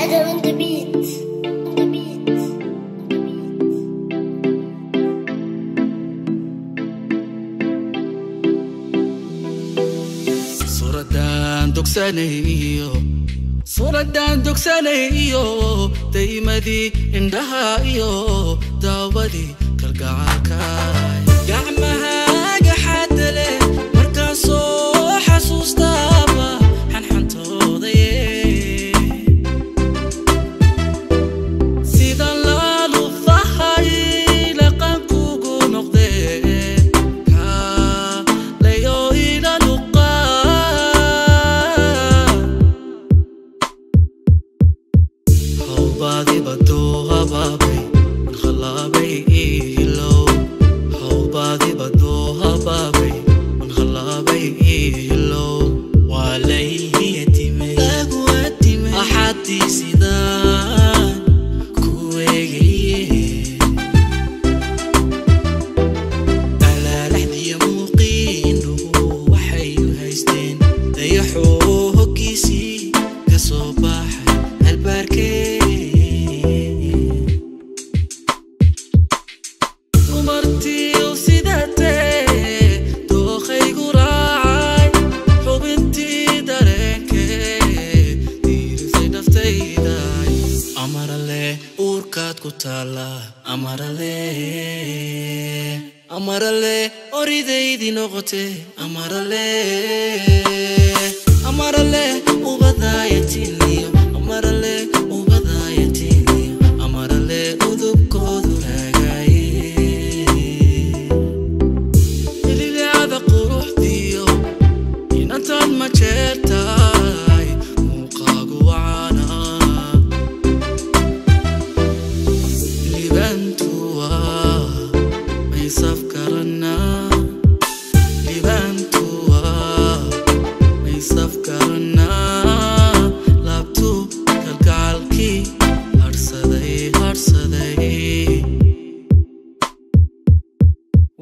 Adam on the beat. The beat. The beat. Suuraddaan dogsanayo, suuraddaan dogsanayo, daymadii indhaha iyo daawadii kalgacaalkaay. Gacmahaaga xadda leh markaan soo xasuustaaba xanxantoodaye. Sida laalufahay laqankugu noqdee, kaalayo ila luqaa. Hawbaadibadoo habaabay man khalaabay iilow, hawbaadibadoo habaabay man khalaabay iilow. Waa layhiyatimay Lagu atimay axadii sidaan ku eegaye, alaalaxdiya muuqiindhugu waxay u haysteen dayaxoo hoggiisii ka soo baxay albaarkee. Dumartiiw sidatee dookhaygu raacay, xubintii dareenkee diirisay naftayday. Amarale uurkaad ku taalla, amarale, amarale oridaydii noqote, amarale, amarale ubadaayatiniyo, amarale ubadaayatiniyo, amarale udubkoodu raagaaye. Ililaada quruxdiyo inantan ma jeertaay, muuqaagu wacaana libantuwa maysaf karanaa, libantuwa maysaf karanaa. Laabtu kalgacalkii harsaday harsaday.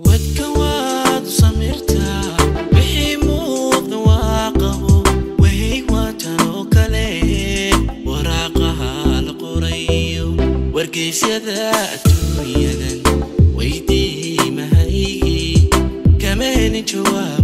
Wadka waad u samirtaa, wixii muuqda waa qabo, wahey waa tan oo kale. Waraaqaha la qorayo wargeysyada adduunyadan weydiimahaygii kama helin jawaab.